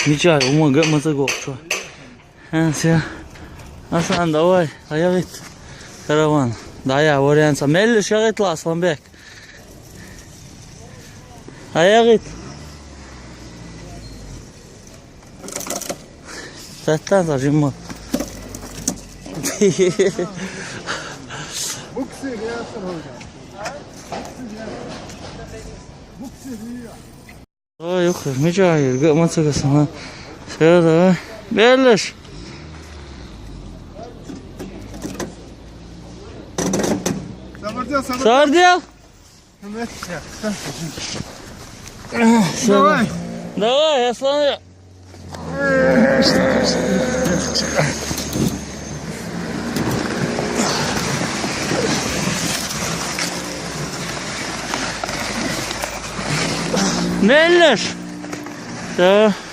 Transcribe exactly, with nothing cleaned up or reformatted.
Мичай, ума гӀа ма ца гохчо. Хьан, се. Асан, давай, аягӀит. Караван. Да, я, вариант. Меллиш ягӀит, Асланбек. АягӀит. Саттан зажимма. Буксир, я, сорок. Буксир, я. Ой, юх, мичай, гӀа ма ца гасана. Все, давай. Меллиш. Сабырдел, сабырдел. Сардел. Давай. Давай, Аслан. Меллиш. Да.